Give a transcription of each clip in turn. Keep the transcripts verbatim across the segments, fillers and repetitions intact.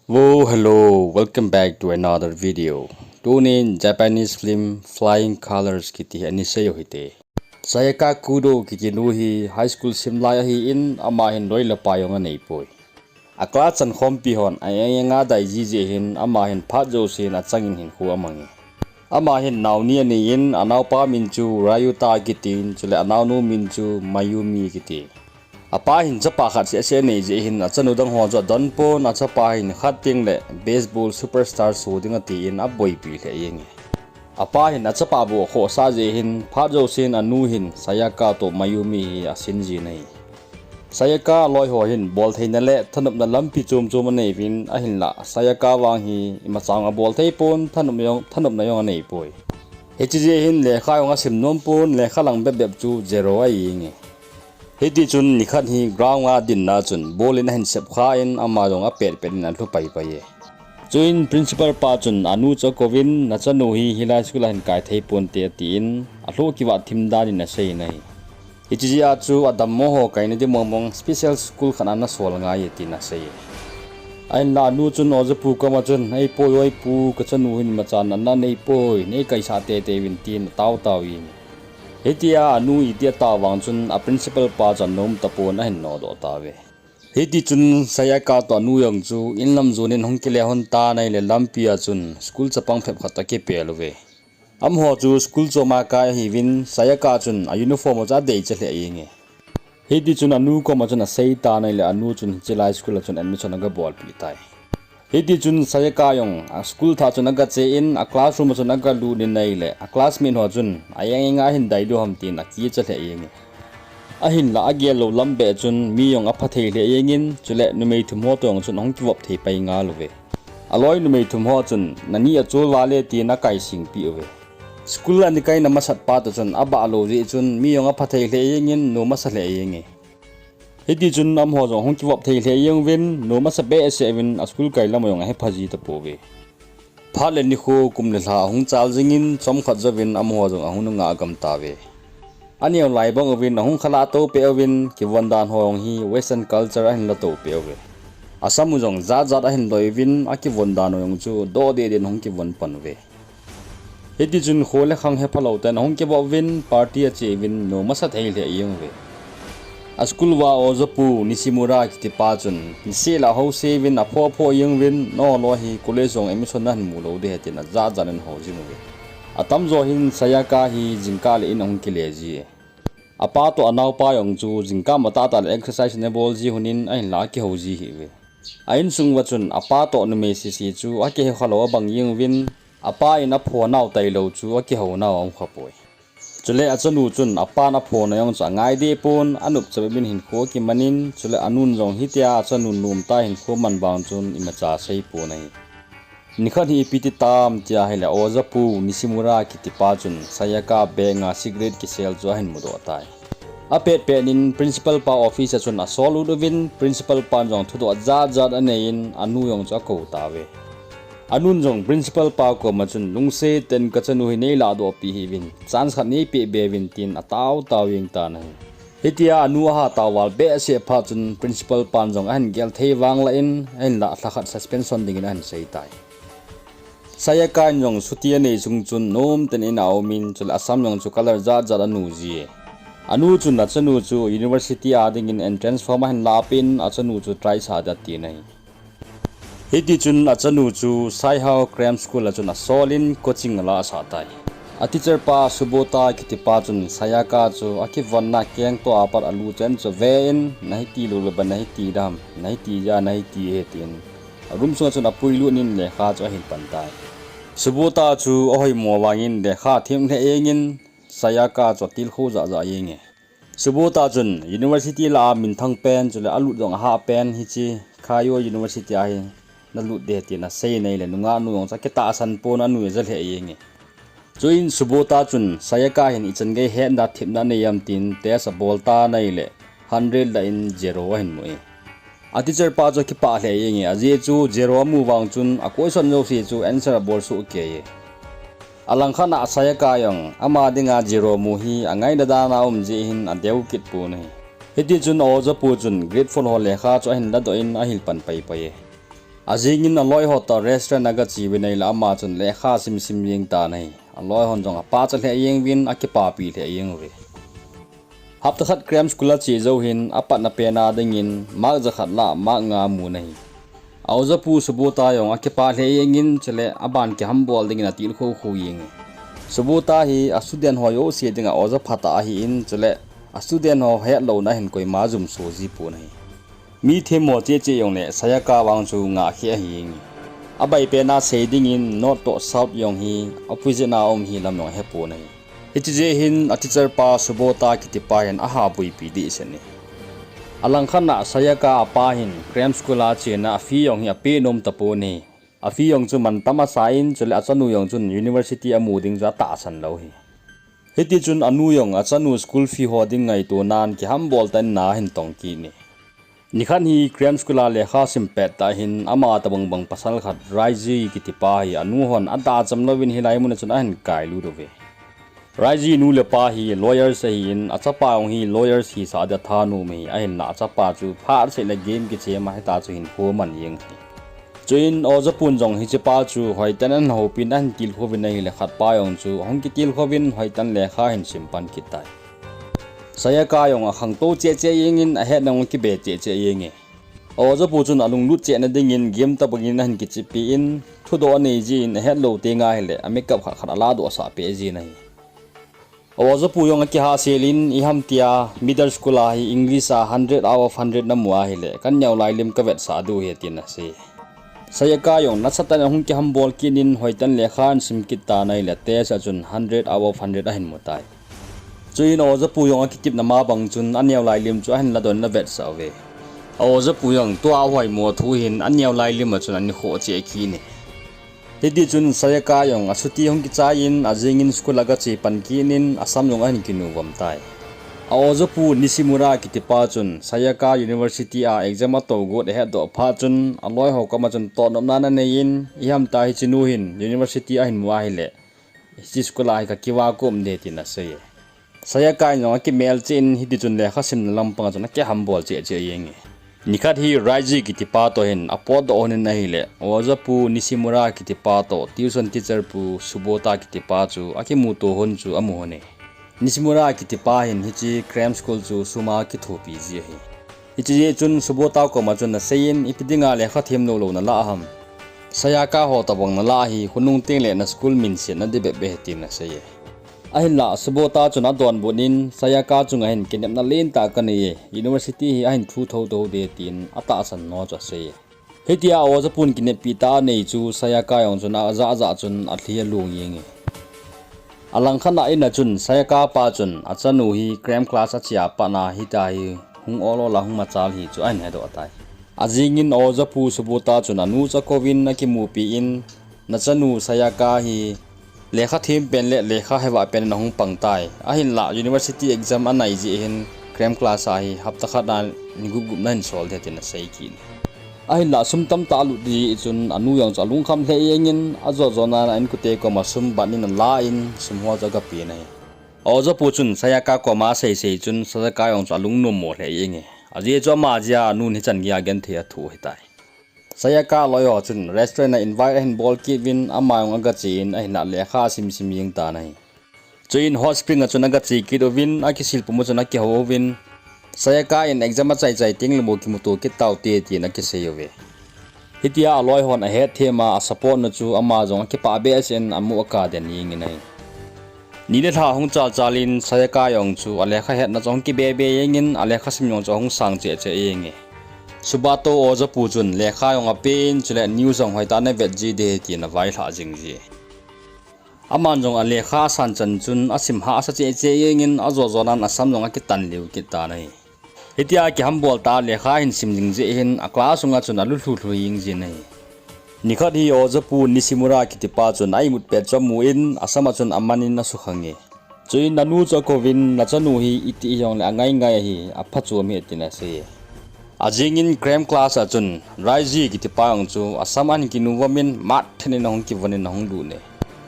Wo, hello, welcome back to another video. Tunin Japanese film Flying Colors kiti hi ana sei u hite. Sayaka Kudo kiti nu hi high school sim lai ahin, ama hin loi le pai jong anei poi. A class chankhompi hon a eng eng a dai jiji hin, ama hin phat jousen achangin hinkho amang e. Ama hin nao ni anei in, anaopa min chu Ryuta kitin, chule anaonu min chu Mayumi kiti. Apa hin chapa khat seh seh anei jeh hin achanu dang ho chu adon pon, achapa hin khat teng le baseball superstar so ding atin aboipi lheh jenge. Apa hin achapa bou akhohsah jeh hin phat jousen anu hin Sayaka toh Mayumi hi asin jin ahi. Sayaka loi ho hin boltheina le thanopna lampi chom chom anei uvin, ahinlah Sayaka vang hi imacha abol thei pon, thanop jong, thanopna jong anei poi. Hiche jeh hin lekha jong asim nom pon, lekha lang bep bep chu zero ahi jenge. Hiti chun nikhat hi ground a dinna chun ball in ahin sep khan, ama jong apet pet in alhu pai pai e. Chuin principal pa chun anu chu akouvin, nachanu hi hilai school a hin kai thei ponte atin, alhu kivat thim dan in asei in ahi. Hiche jeh a chu adammo ho kaina ding mong mong special school khat ana sol ngai e tin asei e. Ahinlah anu chun oja pu koma chun, ei pu, ei pu, kachanu hin imacha natna anei poi, nei kaisah tei tei uvin tin atao tao in. Hitia anu iti atao vang chun a principal pa chu anom tapon ahin nodoh tauve. Hiti chun Sayaka toh anu jong chu inlam jon in ahung kile lhon tan ahile lampi a chun school chapang phabep khat toh akipel uve. Amaho chu school chom a kai ahiuvin Sayaka chun a uniform chu adeicha lheh jenge. Hiti chun anu koma chun asei tan ahile anu chun hiche lai school a chun admission aga bolpeh tai. Hiti chun Sayaka jong a school thah chun aga che in a classroom a chun aga lut in ahile a classmate ho chun a eng eng a hin dai diu ham tin akicha lheh jenge. Ahinlah agel lou lam beh chun mi jong apha thei lheh jengin, chule numei thum ho toh jong chun ahung kivop thei pai ngal uve. Aloi numei thum ho chun nani achol vale tin akaising peh uve. School a ana kaina masat pa toh chun abah lou jeh chun mi jong apha thei lheh jengin nom asa lheh jenge. Hiti chun amaho jong ahung kivop thei lheh jeng uvin, nom asa behseh uvin a school kai lam jong ahepha ji tapouve. Phat le nikho kum le lha ahung chal jingin chomkhat jouvin amaho jong ahung nungah gam tauve. Aneo lai bang uvin ahung khalah tou peh uvin, kivon dan ho jong hi western culture ahin la tou peh uve. Asam u jong jat jat ahin loi uvin, akivon dan u jong chu doh deh deh in ahung kivon pan uve. Hiti chun kho le khang hepha lou ten ahung kivop uvin, party ache uvin, nom asa thei lheh jeng uve. A school uva oja pu Nishimura kiti pa chun niseh le ahou se uvin, aphoh aphoh jeng uvin, nangho loi hi college jong admission nahin mu lou ding ahi tin ajat jat in ahou jing uve. Atamjo hin Sayaka hi jingkah le in ahung kile ji e. Apa toh anaopa jong chu jingkah matah tah le exercise ana bol ji lhonin ahinlah akihou ji ahiuve. A insung uva chun apa toh numei sese chu akihou khalou abang jeng uvin, apa in aphoh nau tailou chu akihou nau aum khapoi. Chule achanu chun apan aphoh na jong chu angai deh pon, anop chabep in hinkho akimanin, chule anun jong hitia achanu nomtah hinkho man vang chun imacha asei pon ahi. Nikhat hi ipi ti tam tia ahile oja pu Nishimura kiti pa chun Sayaka bag a cigarette kisel chu ahin mudoh tai. Apet pet in principal pa office a chun asol ut uvin, principal pan jong thudoh jat jat anei in anu jong chu akou tauve. Anun jong principal pa koma chun lungset ten kachanu hi nei lahdoh peh hih uvin, chance khat nei peh be uvin tin atao tao jeng tan ahi. Hitia anu aha tao val behseh phat chun principal pan jong ahin gel thei vang lah in ahinlah lha khat suspension dingin ahin sei tai. Sayaka in jong chuti anei sung chun nom ten in aumin, chule asam jong chu color jat jat anu ji e. Anu chun achanu chu university a dingin entrance form ahin lahpeh in achanu chu try sah ding atin ahi. Hiti chun achanu chu Saihao Cram School a chun asol in coaching alah sah tai. A teacher pa Subota kiti pa chun Sayaka chu akivonna keng toh apat alu chen chu ve in, nahiti lou le ban nahiti dam, nahiti ja nahiti he tin, a room sunga chun apui lut in lekha chu ahil pan tai. Subota chu ahoimo vangin lekha thim lheh jengin Sayaka chu atilkhou jah jah jenge. Subota chun university lah a minthang pen, chule alut jong ahah pen hiche Keio University a hi nalut ding tin asei in ahile nungah nu jong chu akitahsan pon anu aja lheh jenge. Chuin Subota chun Sayaka hin ichan gei hetna thepna nei am tin test abol tan ahile hundred lah in zero ahin mu e. A teacher pa chu akipah lheh jenge, ajeh chu zero amu vang chun a question jouse chu answer abol soh kei e. Alangkhat a Sayaka jong ama dinga zero mu hi angaina dan a um jeh hin adeu kit pon ahi. Hiti chun a oja pu chun grade four ho lekha chu ahin ladoh in ahil pan pai pai e. Ajingin aloi ho toh restaurant a aga che uvin ahile ama chun lekha asim sim jeng tan ahi. Aloi hon jong apa cha lheh jeng uvin akipapi lheh jeng uve. Hapta khat cram school a che jou hin apatna pen a dingin mark jakhat lah mark nga amun ahi. A ojapu Subota jong akipah lheh jengin chule aban kihambol dingin atilkhou khou jenge. Subota hi a student ho jouse dinga oja phatah ahin chule a student ho hetlouna hin koima jumso ji pon ahi. Mi themmo cheh cheh jongle Sayaka vang chu ngah kheh ahi jenge. Abai pen a sei dingin north toh south jong hi opposite a um hi lam jong ahepon ahi. Hiche jeh hin a teacher pa Subota kitipa hin aha boipi dehset e. Alangkhat a Sayaka apa hin cram school a chena a fee jong hi apeh nom tapon ahi. A fee jong chu mantam asa in chule achanu jong chun university amu ding chu atahsan lou ahi. Hitichun anu jong achanu school fee ho ding ngaito nan kihambol tah in na ahin tong kit e. Nikhat hi cram school a lekha sim pet tah hin ama tobang bang pasal khat Raiji kitipa hi anu hon adacham louvin hilai mun a chun ahin kailut uve. Raiji nu le pa hi lawyers ahin achapa jong hi lawyers hisah dia thanom ahi, ahinla achapa chu phat seh le game kichem a hita chu hinkho aman jeng ahi. Chuin ojapun jong hichepa chu hoitah in ahin houpin ahin tilkhouvin ahile khatpa jong chu ahung kitilkhouvin hoitah in lekha ahin sim pan kit tai. Sayaka jong akhangtou cheh cheh jengin ahetna jong akibe cheh cheh jenge. Ojapu chun alunglut chehna dingin game tobangin ahin kicheppi in thudoh anei jin ahetlou tenga hile a makeup khat khat aladohsah peh jin ahi. Ojapu jong akihahsel in iham tia middle school a hi English a hundred out of hundred namu ahile kaneo lailim kavetsah diu ahi tin asei. Sayaka jong nasatah in ahung kihambol kit in hoitah in lekha ahin sim kit tan ahile test a chun hundred out of hundred ahin mu tai. Chuin ojapu jong akitepna ma bang chun aneo lailim chu ahin ladoh in avetsah uve. A ojapu jong tua ahoimo thu hin aneo lailim a chun ahin khoh cheh kit e. Hitichun Sayaka jong a chutti hung kichai in ajingin school a agache pan kit in asam jong ahin kinuvom tai. A ojapu Nishimura kitipa chun Sayaka University a exam atou got ahetdoh phat chun aloiho koma chun tohnopna ananei in, ihamtia hichenu hin University ahin mu ahile hiche school a hi kakiva ka um ding tin asei e. Sayaka in jong akimel cheh in hitichun lekha simna lampang a chun akihambol cheh cheh jenge. Nikhat hi Raiji kitipa toh hin apotdoh lhonin ahile ojapu Nishimura kitipa toh tuition teacher pu Subota kitipa chu akimuto lhon chu amu lhon e. Nishimura kitipa hin hiche cram school chu sum a kithopi ji ahi. Hiche jeh chun Subota koma chun asei in, ipi dinga lekha them lou lou nalah ham? Sayaka ho tobang nalah hi khonung tengle na school minset nading bep bep ahi tin asei e. Ahinla Subota chun adonbut in Sayaka chunga hin kinepna lentah kanei e, University hi ahin thu thouthou ding tin atahsan ho chu asei e. Hitia ojapun kineppi tah anei chu Sayaka jong chun ajah ajah chun alhi along jenge. Alangkhat a in a chun Sayaka pa chun achanu hi cram class achea pat a hitia hi hung ol ol a hung machal hi chu ahin hedoh tai. Ajingin ojapu Subota chun anu chu akouvin akimupi in, nachanu Sayaka hi lekha them pen le lekha hevah pen in ahung pang tai. Ahinla university exam anai jeh hin cram class a hi hapta khat a ni gup gup nahin sol ding tin asei kit e. Ahinla sum tamtah alut ding jeh chun anu jong chu alungkham lheh jengin ajot jotnan a inkote koma sum bat in ala in sum ho chu agapen ahi. Ojapu chun Sayaka koma asei sei chun Sayaka jong chu alungnommo lheh jenge. Ajeh chu ama jeh a anun hichan geiya genthei athoh ahitai. Sayaka loi ho chun restaurant a invite ahin bol kit uvin ama jong agache in ahinla lekha asim sim jeng tan ahi. Chuin hot spring a chun agache kit uvin akisil pum a chun akihou uvin, Sayaka in exam achai chai tengle bou kimuto kit taute tin akisei uve. Hitia aloi hon ahetthem a asupport nu chu ama jong akipah behseh in amu akah den jengin ahi. Ni le lha hung chal chal in Sayaka jong chu alekha hetna chu ahung kibe be jengin alekha sim jong chu ahung sang cheh cheh jenge. Subato ojapu chun lekha jong apen chule news jong hoitah in avet ji ding ahi tin availhah jing ji. Aman jong alekha asan chan chun asim hahsa cheh cheh jengin ajot jotnan asam jong akitan liu kit tan ahi. Hitia kihambol tah a lekha ahin sim jing jeh hin a class sunga chun alu lhu lhu jing jin ahi. Nikhat hi ojapu Nishimura kitipa chun a imut pet chu amun asam a chun aman in asukhange. Chuin anu chu akouvin, nachanu hi iti hijongle angai ngai ahi, apha chom ahi tin asei e. Ajingin cram class a chun Raiji kitipa jong chu asam ahin kinuvom in mat then in ahung kivon in ahung lut e.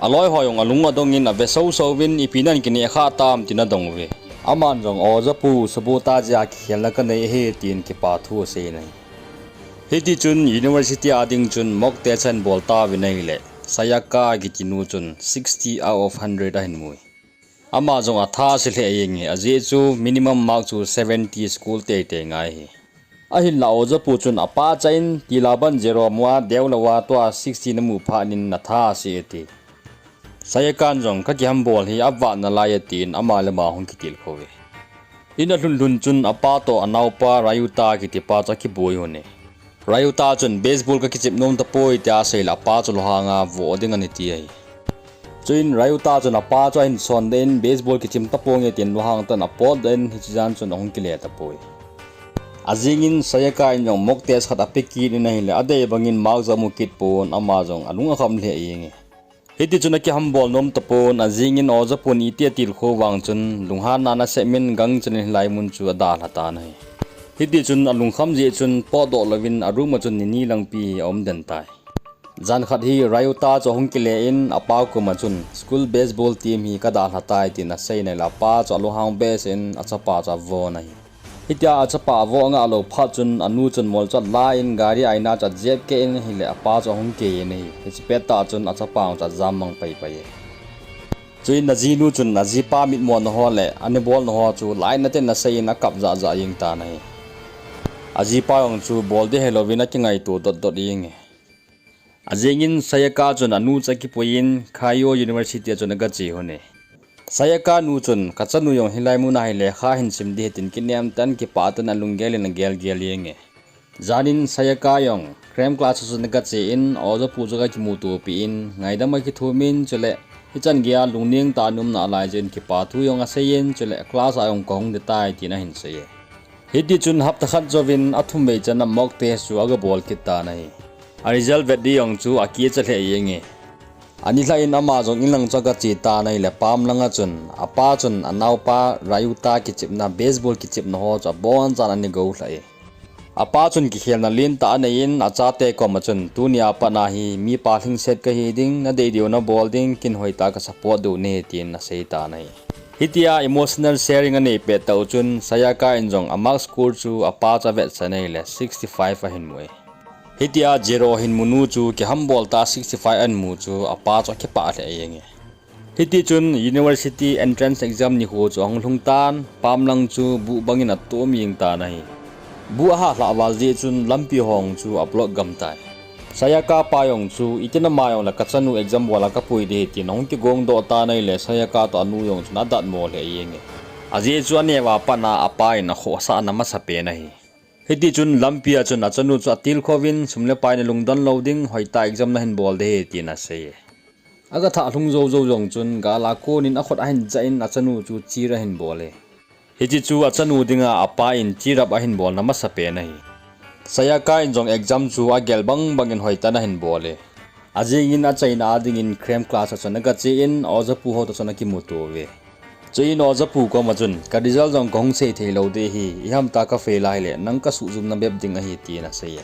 Aloi ho jong alung adong in ave soso uvin, ipi nan kineh khah tam tin adong uve. Aman jong ojapu Subota jeh a kikhelna kanei ahi tin kipathu asei in ahi. Hiti chun university a ding chun mock test ahin bol tauvin ahile, Sayaka kiti nu chun sixty out of hundred ahin mui. Ama jong atha ase lheh jenge, ajeh chu minimum mark chu seventy score teitei ngai ahi. Ahinla oja pu chun apa chah in, tila ban zero mu a, deu lou a tua sixty namu phat in natha ase ati. Sayakan jong kakihambol hi avat nalai atin ama le ama hung kitilkhou ve. In alhun lhun chun apa toh anaopa Ryuta kitipa chu akiboi lhon e. Ryuta chun baseball kakichep nom tapoi tia asei le apa chu lunghang a vo ding ahi ti ahi. Chuin Ryuta chun apa chu ahin son den, baseball kichep taponge tin lunghang tah in apot den, hiche jan chun ahung kile tapoi. Ajing in Sayaka in jong mock test khat ape kit in ahile, adei bangin mark jong amu kit pon, ama jong alung akham lheh jenge. Hiti chun akihambol nom tapon, ajing in oja pun iti atilkhou vang chun, lunghanna nasem in gangchan in hilai mun chu adalha tan ahi. Hiti chun alungkham jeh chun potdoh louvin a room a chun nini langpi hi aum den tai. Jan khat hi Ryuta chu ahung kile in apa koma chun, school baseball team hi kadalha tai tin asei nai le apa chu alunghang behseh in achapa chu avon ahi. Hitia achapa avoh ngah lou phat chun anu chun mol chu alan gari aina chu ajep keh in ahile apa chu ahung kei in ahi. Hiche pettah chun achapa chu ajam mang paipai e. Chuin ajinu chun ajipa mitmona ho le ana bolna ho chu lainat in asei in akap jahjah jeng tan ahi. Ajipa jong chu bol ding helouvin akingaito dotdot jenge. Ajing in Sayaka chun anu chu akipui in Keio University a chun agache lhon e. Sayaka nu chun, kachanu jong hilai muna hi lekha ahin sim ding ahi tin kinem tah in kipah tah in alunggel in agelgel jenge. Jan in Sayaka jong cram class a chun agache in oja pu chu agakimuto peh in ngaidam akithum in chule hichan geiya lungneng tah in umna alai jeh in kipa thu jong asei in chule class a jong kahung ding tai tin ahin sei e. Hiti chun hapta khat jouvin athum vei channa mock test chu agabol kit tan ahi. A result vet ding jong chu akicha lheh jenge. Anilhah in ama jong inlang chu agache tan ahile pam langa chun apa chun anaopa Ryuta kichepna, baseball kichepna ho chu abonchan ana gou lhah e. Apa chun kikhelna lentah anei in achate koma chun, tunia pat a hi mipa lhingset kahi ding, nadei diu nabol ding, kin hoitah a ka support diu nahi tin asei tan ahi. Hitia emotional sharing anei pet tah u chun Sayaka in jong a mark score chu apa chu avetsah in ahile sixty five ahin mu e. Hitia zero ahin mu nu chu kihambol tah a sixty five ahin mu chu apa chu akipah lheh jenge. Hiti chun university entrance exam nikho chu ahung lhung tan, pam lang chu buh bangin atom jeng tan ahi. Buh ahah lhah val jeh chun lampi ho chu ablock gam tai. Sayaka pa jong chu, itin ama jongle kachanu exam bol a kapui ding ahi tin ahung kigongdoh tan ahile Sayaka toh anu jong chun adatmo lheh jenge. Ajeh chu aneo a pat a apa in akhohsahna masapen ahi. Hiti chun lampi a chun achanu chu atilkhouvin, sum le pai nalungdon lou ding, hoitah exam nahin bol ding ahi tin asei e. Agathah lhung joujou jong chun gal a konin akhut ahin jah in achanu chu cheer ahin bol e. Hiche chu achanu dinga apa in cheer up ahin bolna masapen ahi. Sayaka in jong exam chu agel bangbang in hoitah in ahin bol e. Ajing in achaina a dingin cram class a chun agache in oja pu ho toh chun akimuto uve. Chuin oja pu koma chun, ka result jong kahung sei theilou ding ahi, ihamtah ka fail ahile nang kasuhjumna bep ding ahi tin asei e.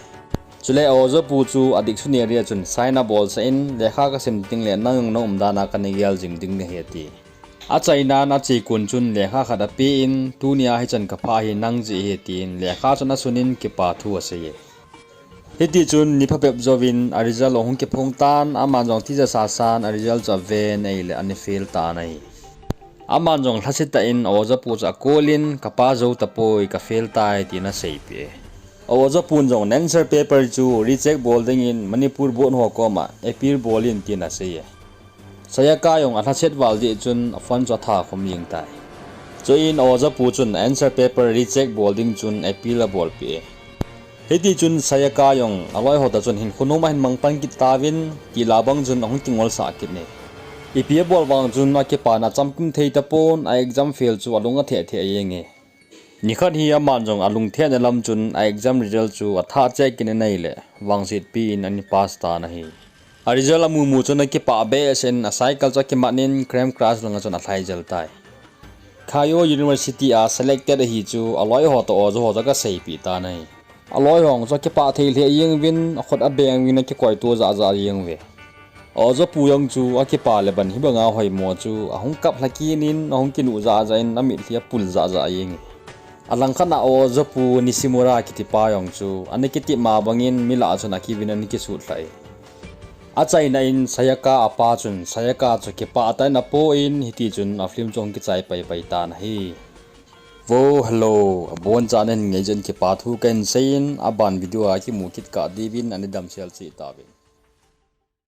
Chule oja pu chu a dictionary a chun sign abolsah in, lekha kasim tengle nang jong na umdan a kana gel jing ding nahi ati. Achainan achekon chun lekha khat ape in, tunia hichan kaphah hi nang jeh ahi tin lekha chun asunin kipa thu asei e. Hiti chun ni phabep jouvin a result ahung kiphong tan, aman jong tija sasan a result chu aven ahile ana fail tan ahi. Aman jong lhasetah in oja pu chu akol in, kapa jou tapoi, ka fail tai tin aseipeh e. Oja pun jong na answer paper chu recheck bol dingin Manipur board ho koma appeal bol in tin asei e. Sayaka jong alhaset val jeh chun a phone chu athakhum jeng tai. Chuin oja pu chun answer paper recheck bol ding chun appeal abolpeh e. Hiti chun Sayaka jong aloi ho toh chun hinkho nom ahin mangpan kit tauvin, tila bang chun ahung kingolsah kit e. Ipi abol vang chun akipana achamkim thei tapon, a exam fail chu alung atheh theh jenge. Nikhat hi aman jong alungthim na lam chun a exam result chu athah cheh kit in ahile, vangsetpi in ana pass tan ahi. A result amu mu chun akipah behseh in a cycle chu akimat in cram class langa chun alhai jel tai. Keio University a selected ahi chu aloi ho toh oja ho toh agaseipeh tan ahi. Aloi ho chu akipah thei lheh jeng uvin, akhut abeng uvin akikoito jahjah jeng uve. Oja pu jong chu akipa le ban hibanga hoimo chu ahung kap lhakit in, ahung kinuh jahjah in, amitlhi apul jahjah jeng e. Alangkhat a Ojapu Nishimura kitipa jong chu ana kitep ma bangin mi lah a chun akivin ana kisutlhah e. Achaina in Sayaka apa chun Sayaka chu kipah tah in apo in hiti chun a film chu ahung kichai paipai tan ahi. Vo, hello, abonchan nahin ngaiyin kipa thu kahin seiyin, aban video a kimu kit kah diuvin ana damsel cheh tauvin.